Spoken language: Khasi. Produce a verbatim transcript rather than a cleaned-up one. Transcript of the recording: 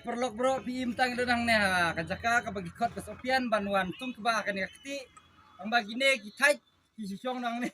Paralok bro, phi im tang da nangne ha ka jaka kaba ki khot ka Sohpian ban wan tung kba kane ka kti. Tang ba kine ki thait ki shong nangne.